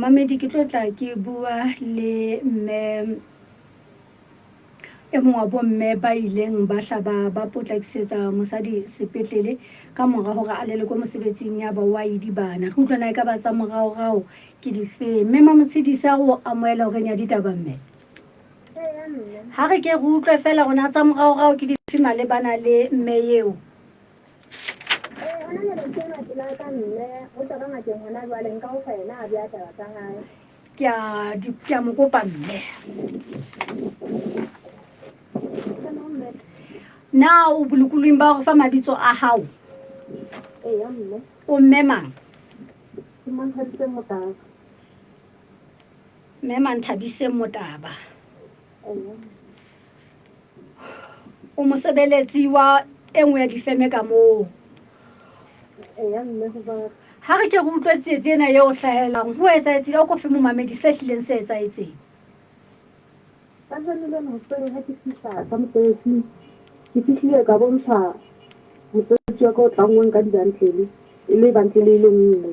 Mamedi ke tlo tla ke bua le mme e mong wa bomme ba ileng ba hla ba ba potlakisetsa mosadi sepetlele ka mora hore a lelekwe mosebetsing ya ba wa idibana. Re utlwa na e ka ba tsa moraorao ke difeng. Mme Mamotshedisa o amohela horeng ya ditaba mme. Ha re ke re utlwe fela hore na tsa moraorao ke dife malebana le mme eo. Ee, hona jwale ke enwa pela ka mme o tswa ka ngakeng hona jwale, nka o fa yena a bea taba tsa hae. Ke a di ke a mo kopa mme. Na o bolokolohing ba hore fa mabitso a hao? Eya mme. O mme mang? Ke Manthabiseng Motaba. Mme Manthabiseng Motaba. Eya. O mosebeletsi wa e nngwe ya difeme ka moo. Eya mme ho jwalo. Ha re ke re utlwe tsietsi ena e o hlahelang, ho etsahetseng? A ko fe momamedi se hlileng se etsahetseng. Kajeno lena hoseng ha ke fihla ka mosebetsing, ke fihlile ka bontshwa mosebetsi wa ka o tlanngweng ka dibantlele, e le bantlele e le nngwe.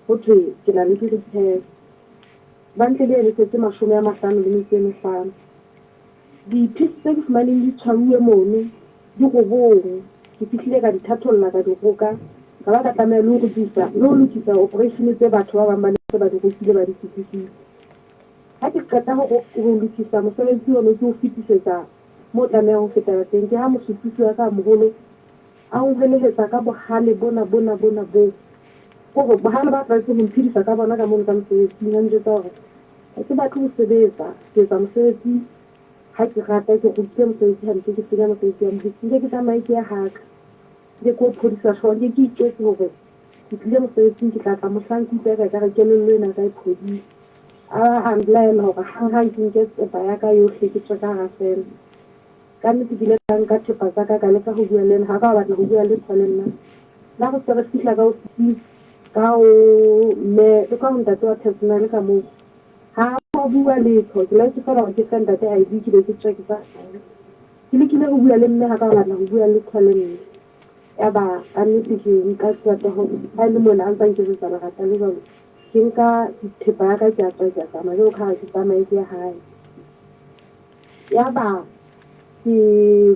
Ho thwe ke na le di-repairs. Bantlele eno e setse 55. Di-piece tse ke fumaneng di tshwauwe mono di robong. Ke fihlile ka di thatholla ka di roka, ka ba ka tlameha le ho lokisa le ho lokisa operation tse batho ba bang ba ne se ba di rokile ba di fetisitse. Ha ke qeta ho ho lokisa mosebetsi ono ke o fetisetsa mo o tlamehang ho fetela teng, ke ha mosupisi wa ka a moholo a nhwelehetsa ka bohale bona bona bona boo. Kore bohale ba tlwaetseng ho mphedisa ka bona ka mono ka mosebetsing, a njwetsa hore Ha ke batle ho sebetsa, ke etsa mosebetsi ha ke rata, ke rutile mosebetsi hampe, ke senya mosebetsi wa mosebetsi. Nke ke tsamaye ke ye haka, nke ke o phodisa hlooho, nke ke itjwetse hore ke tlile mosebetsing, ke tla tla mohlang ke utlwa eka ekare kelello ena ya ka e phodile. A ba a nlaela hore hanghang ke nke tsepa ya ka yohle ke tswe ka hara feme. Ka nnete ke ile ka nka thepa tsa ka ka leka ho bua le yena, ha ka wa batla ho bua letho le nna. La re se re fihla ka ofising ka ho mme le ka ho ntate wa personnel ka moo, ha a bua letho. Ke laetswe feela hore ke fe ntate ID ke be ke tswe ke tsamaye. Ke lekile ho bua le mme ha ka wa batla ho bua letho le nna. Yaba ka nnete ke nka qeto ya hore ha e le mona a ntsa nketsetsa lerata le jwalo, ke nka thepa ya ka ke a tswa ke a tsamaya jwalo ka ha ke tsamaye ke ye hae. Yaba ke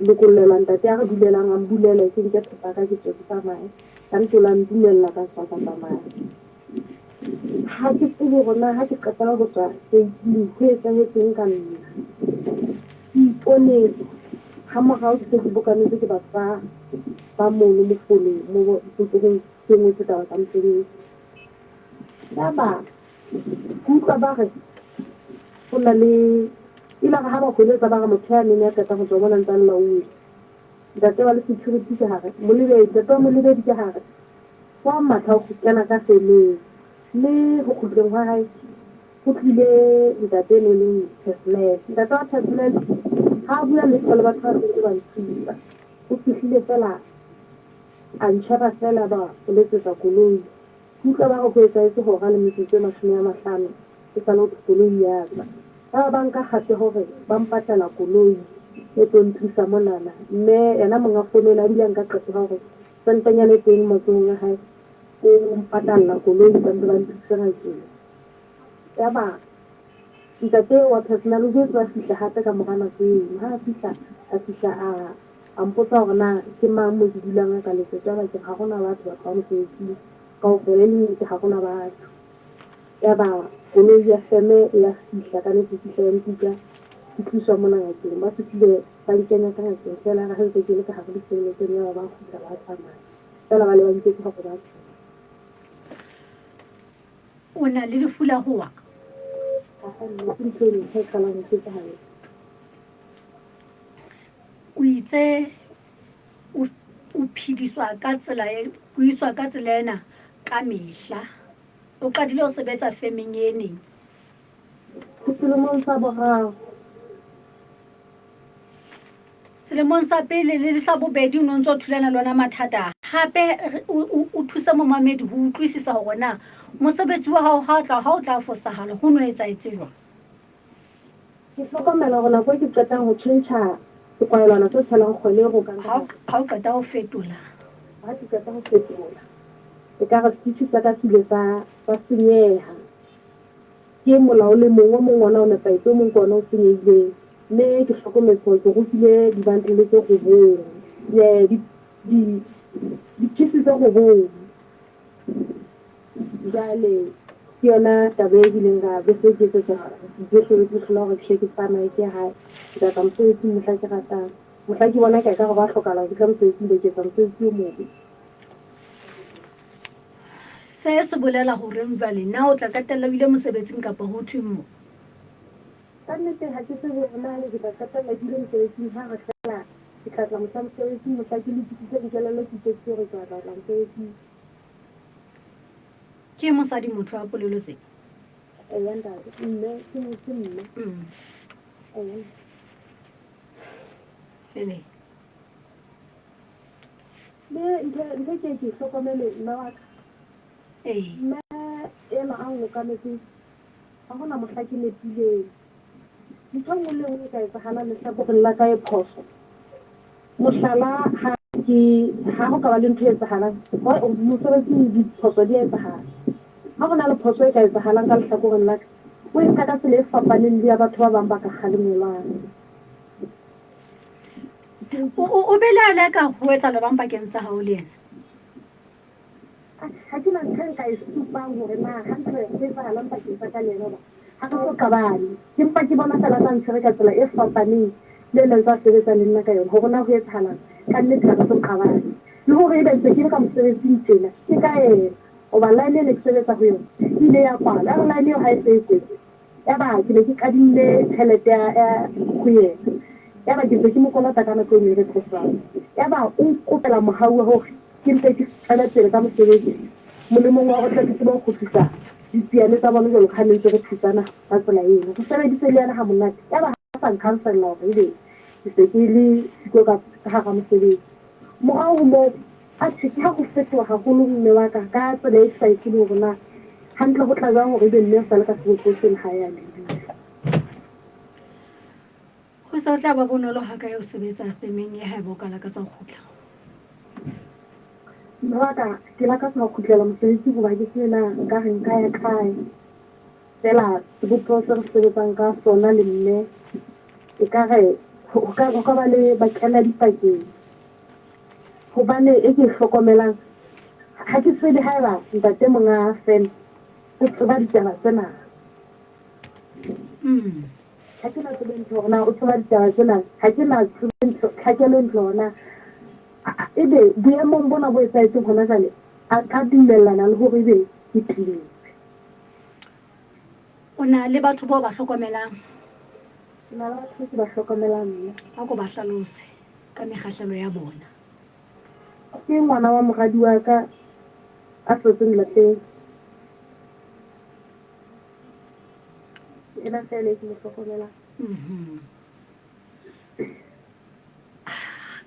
lokollelwa ntate ya re dulelang a mbulele ke nke thepa ya ka ke tswe ke tsamaye. Ka nnete o la ntumella ka tswa ka tsamaya. Ha ke tsebe hore na ha ke qeta ho tswa gate-ing ho etsahetseng ka nna. Ke iponetse ha morao ke se ke bokanetswe ke batho ba ba mono mofolong mo botsogong ke ngotswe taba tsa mosebetsi. Yaba Ke utlwa ba re ho na le, elare ha ba hweletsa ba re motho ya neng a qeta ho tswa mona ntse a lla o wele. Ntate wa le security ka hare, molebedi, ntate wa molebedi ka hare wa matha ho kena ka femeng. Mme ho kgutleng hwa hae ho tlile ntate eno e leng personnel. Ntate wa personnel ha a bua letho le batho ba sentse ba nthusa. O fihlile feela a ntjheba feela ba o letsetsa koloi. Ke utlwa ba re ho etsahetse hora le metsotso e 50 e sale ho thwe koloi ya tswa. Yaba ba nka kgato ya hore ba mpatlela koloi e tlo ntlisa monana. Mme yena monga fono ena a bile a nka qeto ya hore sentenyana e teng matsohong a hae o mpatalla koloi ba mpe ba ntlise ngakeng. Yaba ntate eo wa personnel o boetse wa fihla hape ka mora nako eno. Ha a fihla, a fihla a A mpotsa hore na ke mang moo ke dulang a ka letsetsa yaba ke re ha hona batho, batho ba mosebetsing kaofela e le nnete ha hona batho. Yaba koloi ya feme e ya fihla ka nnete e fihla ya nkuka ke tliswa mona ngakeng. Ba fihlile ba nkenya ka ngakeng feela yare ha ntse ke le ka hare ditshebeletsong yaba ba kgutla ba tsamaya. Feela ba ne ba nketse hore ba tsamaya. O na le lefu la ho wa? Aa nna ke ntho e ntjha e qalang ho nketsahalla. O itse o o phediswa ka tsela e o iswa ka tsela ena ka mehla. O qadile ho sebetsa femeng e neng? Ke selemong sa boraro. Selemong sa pele le sa bobedi o ne o ntse o thulana le ona mathata. Hape o o thuse momamedi ho utlwisisa hore na mosebetsi wa hao ha o tla ha o tla fosahala ho no etsahetse jwang. Ke hlokomela hore nako e ke qetang ho tjhentjha sekwahelwana se tshelang kgwele e rokang ka Ha o qeta ho fetola. Ha ke qeta ho fetola, ekare stitjhi sa ka se ile sa sa senyeha. Ke molao o le mong, o mong ona o nepahetse, o mong ke ona o senyehileng. Mme ke hlokometse hore ke rokile di-bundle tse robong, di, di, di-piece tse robong. Jwale ke yona taba e kileng ka be se ke etsetsa tsohle ke hlola hore ke hle ke tsamaye ke ye hae. Ke tla tla mosebetsing mohla ke ratang. Mohla ke bona ka ekare hwa hlokahala hore ke tle mosebetsing be ke etsa mosebetsi o mobe. Se se bolela horeng jwale? Na o tla qetella o ile mosebetsing kapa ho thweng mo? Ka nnete ha ke tsebe hore na ke tla qetella ke ile mosebetsing ha re fela ke tla tla mohla mosebetsing mohla ke lokisitseng kelello ke itjwetsitse hore ke batla ho tla mosebetsing. Ke mosadi motho wa polelo tse? Eya ntate, mme ke ke mme. Eya. Ele. Mme ntho ntho e ke ke hlokomele mme wa ka. Ee. Mme enwa a nhokametseng ha hona mohla ke nepileng. Ntho e nngwe le e nngwe e ka etsahalang lehlakoreng la ka e phoso. Mohlala ha ke ha ho ka ba le ntho e etsahalang mosebetsing diphoso di a etsahala. Ha ho na le phoso e ka etsahalang ka lehlakoreng la ka, o e nka ka tsela e fapaneng le ya batho ba bang ba ka kgalemelwang. O be le a leka ho etsa lebang pakeng tsa hao le yena? Ha ke na ntho e nka e supang hore na hantle ho etsahalang pakeng tsa ka le yena hoba ha re so qabane. Ke mpa ke bona feela a sa ntshwere ka tsela e fapaneng le e neng ntse a sebetsa le nna ka yona hore na ho etsahalang. Ka nnete ha re so qabane. Le hore ebe ntse ke le ka mosebetsing tjena ke ka yena hoba line e ne ke sebetsa ho yona e ile ya kwalwa. Ya re line eo ha e se e kwetswe Yaba ke ne ke kadimme tjhelete ya ho yena. Yaba ke ntse ke mo kolota ka nako eno e re qosang. Yaba o nkopela mohau wa hore ke mpe ke tswele pele ka mosebetsi molemong wa hore tle ke tsebe ho kgutlisa ditsiane tsa bona jwalo ka ha ne ntse re thusana ka tsela eno. Re sebeditse le yena ha monate. Yaba ha sa nkhansella hore ebe ke se ke le siko ka hara mosebetsi. Morao ho moo, Atjhe, ke ha ho fetoha haholo mme wa ka, ka tsela e ke sa e tsebe hore na hantle ho tla jwang hore ebe mme o sa le ka sebopeho seno ha ya lebisa. Ho se ho tla ba bonolo hakae ho sebetsa femeng ye haeba o ka lakatsa ho kgutla? Mme wa ka, ke lakatsa ho kgutlela mosebetsing hoba ke tsebe na nka re nka ya kae. Feela sebopeho se re sebetsang ka sona le mme ekare ho ka ba le bakena dipakeng. Hobane e ke e hlokomelang, ha ke tsebe haeba ntate monga Feme o tseba ditaba tsena. Ha ke na tsebo e ntle hore na o tseba ditaba tsena. Ha ke na tsebo e ntle, tlhakelo e ntle hore na ebe boemong bona bo etsahetseng hona jwale a ka dumellana le hore ebe ke timetse. O na le batho bao ba hlokomelang? Ke na le batho ke ba hlokomelang mme. A ko ba hlalose ka mekgahlelo ya bona. Ke ngwana wa moradi wa ka a setseng lapeng. Ke ena feela e ke mo hlokomelang.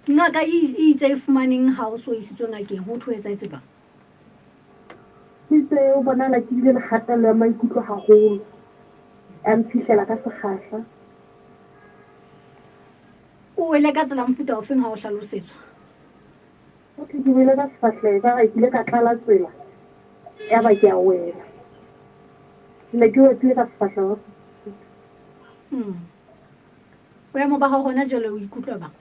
Ngaka e itse e fumaneng ha o so isitswe ngakeng ho thwe ho etsahetse jwang? Itse o bonahala ke bile le kgatello ya maikutlo haholo. Ya mphihlela ka sekgahla. O wele ka tsela mofuta ofeng ha o hlalosetswa? Ho thwe ke wele ka sefahleho ekare ke ile ka tlala tsela yaba ke a wela. Ke ne ke wetsile ka sefahleho. Boemo ba hao hona jwale o ikutlwa bang?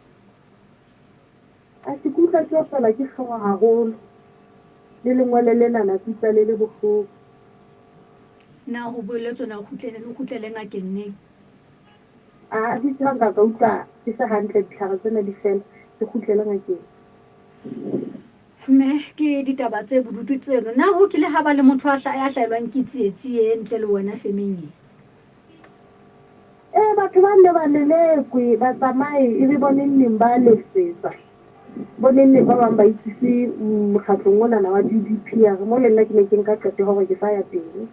A ke utlwa ke opelwa ke hlooho haholo le lengwele lenana ke utlwa le le bohloko. Na ho boletswe na o kgutlele o kgutlele ngakeng neng? A ke ha nka ka utlwa ke se hantle ditlhare tsena di fela ke kgutlele ngakeng. Mme ke ditaba tse bodutu tseno. Na ho kile ha ba le motho a ya hlahelwang ke tsietsi e ntle le wena femeng e? Ee, batho ba nne ba lelekwe, ba tsamaye, ebe bo neng-neng ba letsetsa. Bo neng-neng ba bang ba itsise mokgatlong onana wa GDPR, mo le nna ke ne ke nka qeto ya hore ke sa ya teng.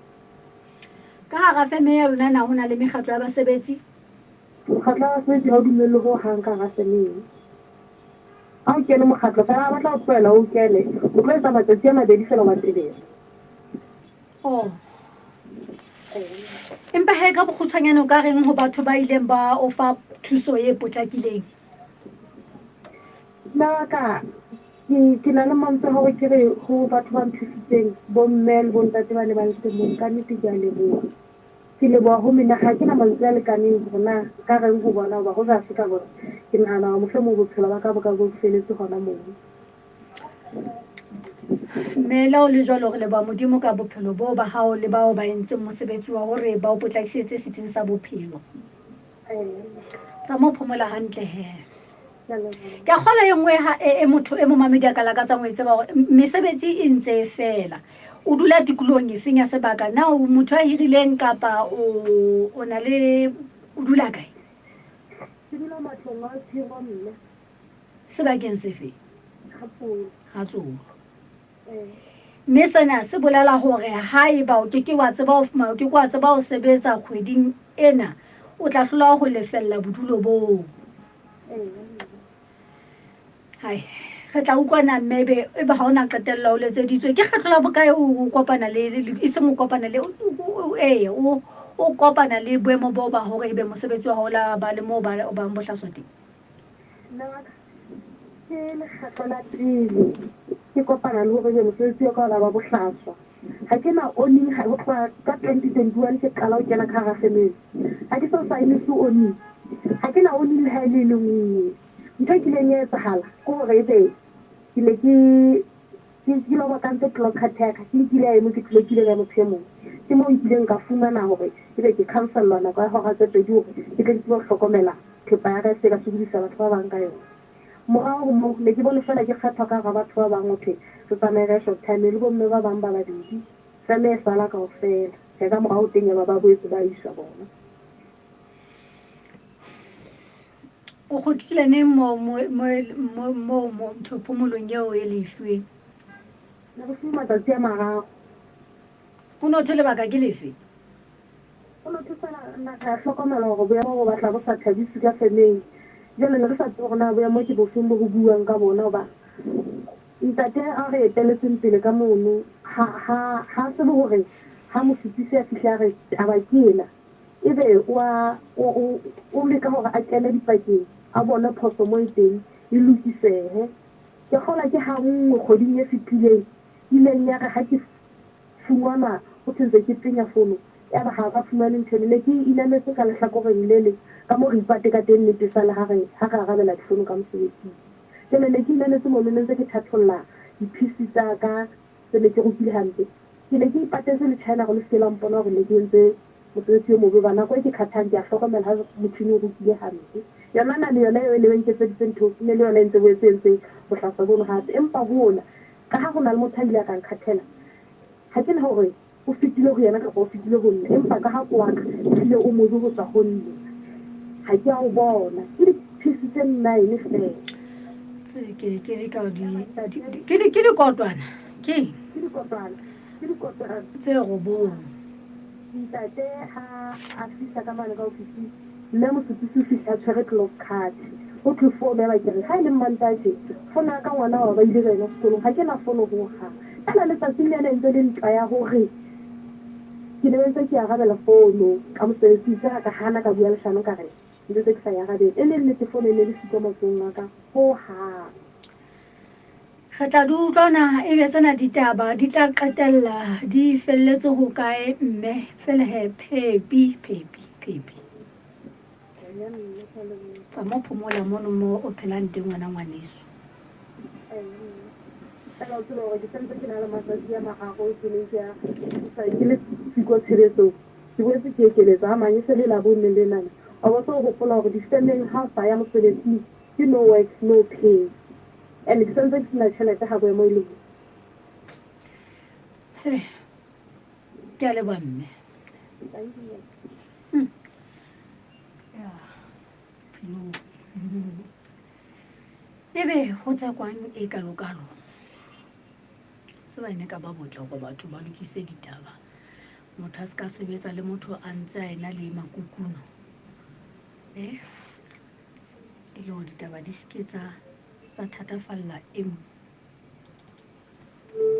Ka hara feme ya lona na ho na le mekgatlo ya basebetsi? Mokgatlo wa basebetsi ha o dumellwe ho hang ka hara feme eno. Ha o kene mokgatlo fela, ba tla o tlohela o kene, o tlo etsa matsatsi a mabedi fela wa tebelwa. Oh. Empa he ka bokgutshwanyane o ka reng ho batho ba ileng ba o fa thuso e potlakileng? Nna ka ke na le mantswe a hore ke re ho batho ba nthusitseng, bomme le bontate ba ne ba le teng mono, ka nnete ke a leboha. Ke leboha ho mina, ha ke na mantswe a lekaneng hore na nka reng ho bona hoba hoja se ka bona, ke nahana hore mohlomong bophelo ba ka bo ka bo feletse hona moo. Mme le ha ho le jwalo, re leboha Modimo ka bophelo boo ba hao le bao ba entseng mosebetsi wa hore ba o potlakisetse setsing sa bophelo. Tsamao phomola hantle he. Ke a kgolwa e nngwe ha e, e motho e momamedi a ka lakatsang ho e tseba hore mesebetsi e ntse e fela. O dula tikolohong efeng ya sebaka? Na o motho a hirileng kapa o, o na le, o dula kae? Ke dula matlong a tshiro mme. Sebakeng sefe? Ga-Tsolo. Ga-Tsolo. Mme sena se bolela hore haeba o ke ke wa tseba ho, o ke ke wa tseba ho sebetsa kgweding ena, o tla hloleha ho lefella bodulo boo. Hai, re tla utlwana mme ebe ebe ha ona qetella o letseditswe. Ke kgetlo la bokae o kopana le e seng o kopana le ee o o kopana le boemo boo ba hore ebe mosebetsi wa hao la ba le moo ba o bang bohlaswa teng? Mme wa ka, ke lekgetlo la pele ke kopana le hore ebe mosebetsi wa ka o la ba bohlaswa. Ha ke na owning ha ho tloha ka 2021 ke qala ho kena ka hara family. Ha ke so sign se owning. Ha ke na owning le ha e le e le nngwe. Ntho e kileng ya etsahala ke hore ebe ke ne ke ke ke lo bakantse clock attack ke nkile ya eno ke tlilokile ya motho e mong. Ke moo nkileng ka fumana hore ebe ke cancellwa nako ya hora tse pedi hore ke tle ke tsebe ho hlokomela thepa ya ka e se ka sokodisa batho ba bang ka yona. Morao ho moo, ne ke bone feela ke kgethwa ka hara batho ba bang ho thwe re tsamaye re ye short time le bomme ba bang ba babedi. Feme e sala kaofela. Tjhe, ka morao teng yaba ba boetse ba iswa bona. O kgutlile neng mo, mo, mo, mo, mo, mo ntho phomolong eo e le e fiweng? Ne re fuwe matsatsi a mararo. Ho no thwe lebaka ke lefe? Ho no thwe feela na re a hlokomela hore boemo bo batla bo sa thabise ka femeng. Jwale ne re sa tsebe hore na boemo ke bofeng bo ho buuwang ka bona hoba ntate a re eteletseng pele ka mono ha, ha, ha tsebe hore ha mofetisi a fihla a re taba ke ena, ebe o a, o, o, o leka hore a kene dipakeng a bone phoso mo e teng e lokisehe. Ke kgolwa ke ha nngwe kgweding e fetileng ileng ya re ha ke Fumana ho thwe ntse ke penya fono, yaba ha ba fumane ntho eno. Ne ke inametse ka lehlakoreng le leng, ka moo re ipate ka teng nnete esale ha re, ha re arabela difono ka mosebetsing. Jwale ne ke inametse mono, ne ntse ke thatholla di-piece tsa ka tse ne ke rokile hampe. Ke ne ke ipatetse le China hore le se ke la mpona hore ne ke entse mosebetsi o mobe, hoba nako e ke khathang ke a hlokomela ha motjhini o rokile hampe. Yona nale yona eo e ne e nketseditse ntho, e ne le yona e ntse boetse e entse bohlaswa bono hape. Empa hona, Ka ha ho na le motho a ile a ka nkhathela, ha ke na hore o fetile ho yena kapa o fetile ho nna, empa ka ha ke wa ka, ehlile o mobe ho tswa ho nna. Ha ke a o bona. Ke di-piece tse nine feela. Ke, ke di ka di, ke di, ke dikotwana. Ke eng? Ke dikotwana. Ke dikotwana. Tse robong. Ntate ha a fihla ka mane ka ofising, Mme Mosupisi o fihla a tshwere clock card. Ho thwe fono, yaba ke re, ha e le Mmantaha tje, fono ya ka ngwana wa ba ile ka yona sekolong, ha ke na fono ho hang. Feela letsatsing lena e ntse e le ntwa ya hore ke ne ntse ke arabela fono ka mosebetsing, feela ka hana ka bua leshano ka re ntse ntse ke sa e arabele. E le nnete fono e ne e le siko matsohong a ka ho hang. Re tla di utlwa na ebe tsena ditaba di tla qetella di felletse hokae mme fela he phepi phepi phepi. Tsama o phomola mono mo o phelang teng wena ngwaneso. Fela o tsebe hore ke sentse ke na le matsatsi a mararo ke neng ke a ke le siko tshebetsong. Ke boetse ke ekeletsa a mang e se le Labone lenana. Wa bo se o hopola hore difemeng ha o sa ya mosebetsing ke no work no pay. And ke santse ke sena tjhelete ha boemo e le bo. Hey. Ke a leboha mme. Thank you. Ya. Phelong. Ebe ho tsekwang e kalokalo. Tseba e ne ka ba botle hore batho ba lokise ditaba. Motho a se ka sebetsa le motho a ntse a ena le makukuno. Eh? E le hore ditaba di se ke tsa tsa thatafalla e mong.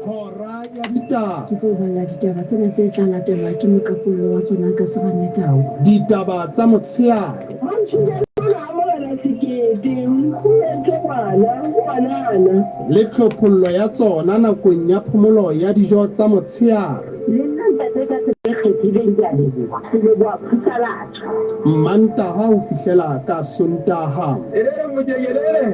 Hora ya ditaba. Ke tlo o balla ditaba tsena tse tla latelwa ke moqapollo wa tsona ka Seranetau. Ditaba tsa motsheare. Mantshujana a morena Sekete, o etse ngwana, ngwanana. Le tlhophollo ya tsona nakong ya phomolo ya dijo tsa motsheare. Le nna ntate ka tsela e kgethileng ke a. a leboha. Ke leboha Phusalatso. Mantaha ho fihlela ka Sontaha. Elele mojeng elele.